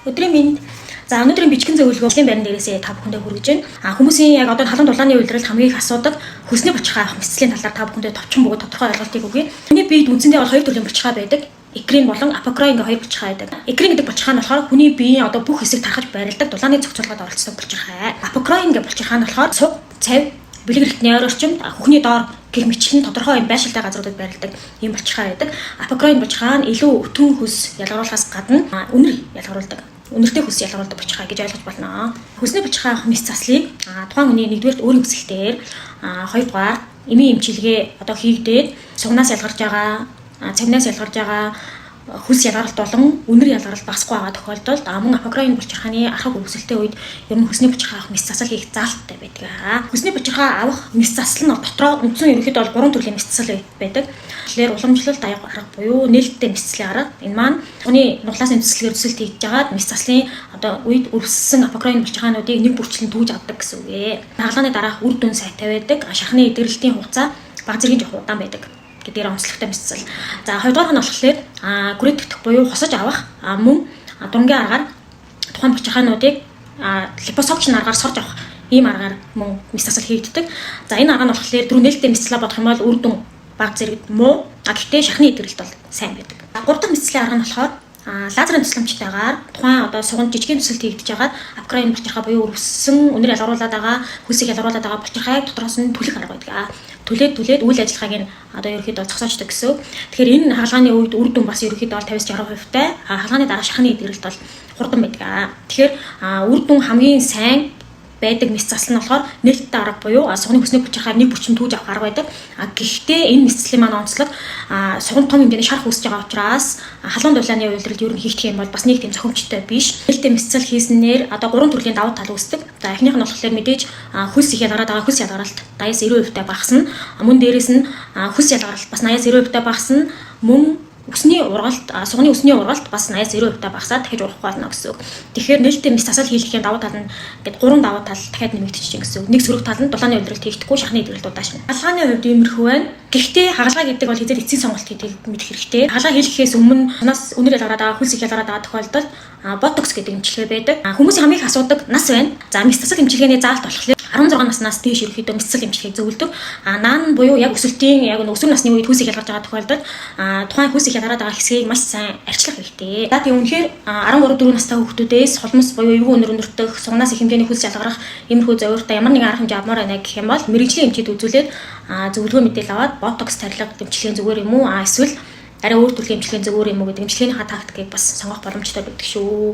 Өдрийн мэнд. За, өнөөдрийн бичгэн зөвлөгөө ажлын байран дээрээсээ та бүхэндээ хүргэж байна. Хүмүүсийн яг одоо халуун дулааны улиралд хамгийн их асуудаг хөлсний булчирхай авах мэс заслын талаар та бүхэндээ товчхон бөгөөд тодорхой ойлголтыг өгье. Хүний биед үндсэндээ бол хоёр төрлийн булчирхай байдаг. Экрин болон апокрин гэх хоёр булчирхай байдаг. Экрин гэдэг булчирхай нь болохоор хүний биеийн одоо бүх хэсэг тархаж байрладаг, дулааны зохицуулахад оролцдог булчирхай. Апокрин гэх булчирхай нь болохоор суг, цав, бэлэг эрхтний ойр орчимд, хөхний доор гэх мэтчлэн тодорхой юм байршилтай газруудад байрладаг ийм булчирхай байдаг. Апокрин булчирхай нь илүү өтгөн хөлс ялгаруулахаас гадна үнэр ялгаруулдаг, үнэртэй хөлс ялгаруулдаг булчирхай гэж ойлгож байна. Хөлсний булчирхай авах мэс заслыг тухайн хүний нэгдүгээрт өөрийн хүсэлтээр, хоёрдугаар эмийн эмчилгээ одоо хийгдээд сугнаас ялгарч байгаа, цавнаас ялгарч байгаа хөлс ялгаралт болон үнэр ялгаралт багасгүй байгаа тохиолдолд, мөн апокрин булчирхааны архаг өрсөлтийн үед ер нь хөлсний булчирхай авах мэс засал хийх заалттай байдаг. Хөлсний булчирхай авах мэс засал нь дотроо үндсэн ерөнхийдөө бол гурван төрлийн мэс засал байдаг. Тэгэхээр уламжлалт аяга арга буюу нээлттэй мэс заслын арга. Энэ маань хүний нуглаасны төсөлгээр төсөлт хийж жагаад мэс заслын одоо үед өрссөн апокрин булчирхаануудыг нэг бүрчлэн түүж авдаг гэсэн үг ээ. Хагалгааны дараах үр дүн сайтай байдаг. Шархны эдгэрэлтийн хугацаа бага зэргийн жоох удаан байдаг гэдгээр онцлогтой мэс засал. За, хоёрдугаар нь болохоор гүрэтгэх буюу хосож авах, мөн дурангийн аргаар тухайн булчирхаануудыг липосокшн аргаар сорж авах ийм аргаар мөн мэс засал хийгддэг. За, энэ арга нь болохоор түрүү нээлттэй мэс заслаа бодох юм бол үр дүн бага зэрэг муу. Гэхдээ шархны эдгэрэлт бол сайн байдаг. Гурав дахь мэс заслын арга нь болохоор лазерын тусламжтайгаар тухайн одоо суганд жижигхэн төсөлт хийгдэж байгаа апокрин булчирхай буюу өрөвсөн, үнэр ялгаруулад байгаа, хөлсийг ялгаруулад байгаа булчирхайг дотроос нь түлэх арга байдаг. Түлээд түлээд үйл ажиллагааг нь одоо ерөнхийдөө зогсоочдог гэсэн. Тэгэхээр энэ хагалгааны үед үр дүн бас ерөнхийдөө бол 50-60% тай. Хагалгааны дараа шархны эдгэрэлт бол хурдан байдаг. Тэгэхээр үр дүн хамгийн сайн байдаг мэс засал нь болохоор нээлттэй арга буюу сугны хөсний булчирхайг нэг бүрчин түүж авах арга байдаг. Гэхдээ энэ мэс заслын маань онцлог суганд том хэмжээний шарх үүсэж байгаа учраас халуун дулааны улиралд ер нь хийх юм бол бас нэг тийм зохимжтой биш. Нээлттэй мэс засал хийснээр одоо гурван төрлийн давуу тал үүсдэг. За, эхнийх нь болохоор мэдээж хөлс их ялгараад байгаа хөлс ялгаралт 80-90% та багасна. Мөн дээрэс нь хөлс ялгаралт бас 80-90% та багасна. Мөн үсний ургалт, сугны үсний ургалт бас 80-90% та багасаад дахиж урахгүй болно гэсэн үг. Тэгэхээр нээлттэй мэс засал хийлгэхийн давуу тал нь ингээд гурван давуу тал дахиад нэмэгдчихэж гэсэн үг. Нэг сөрөг тал нь дулааны улиралд хийгдэхгүй, шархны эдгэрэлт удаашна. Хагалгааны хувьд иймэрхүү байна. Гэхдээ хагалгаа гэдэг бол хэзээ эцсийн сонголт гэдгийг мэдэх хэрэгтэй. Хагалгаа хийлгэхээс өмнө сугнаас үнэр ялгараад байгаа, хөлс их ялгараад байгаа тохиолдолд ботокс гэдэг эмчилгээ байдаг. Хүмүүсийн хамгийн их асуудаг нас байна. За, мэс засал эмчилгээний заалт болохоор 16 наснаас дээш ерөнхийдөө мэс засал эмчилгээг зөвлөдөг. Наан буюу яг өсөлтийн яг өсвөр насны үед хөлс их ялгарч байгаа тохиолдолд тухайн хөлс их ялгараад байгаа хэсгийг маш сайн арчлах хэрэгтэй. За, тийм, үнэхээр 13 4 настай хүүхдүүдээс хулмас буюу эвгүй үнэр өнөртөх, сугнаас их хэмжээний хөлс ялгарах иймэрхүү зовиуртай ямар нэгэн арга хэмжээ авмаар байна гэх юм бол мэргэжлийн эмчид үзүүлээд зөвлөгөө мэдээлэл аваад ботокс тарилга эмчилгээний зүгээр юм уу, эсвэл арай өөр төрлийн эмчилгээний зүгээр юм уу гэдэг эмчилгээнийхаа тактикийг бас сонгох боломжтой байдаг шүү.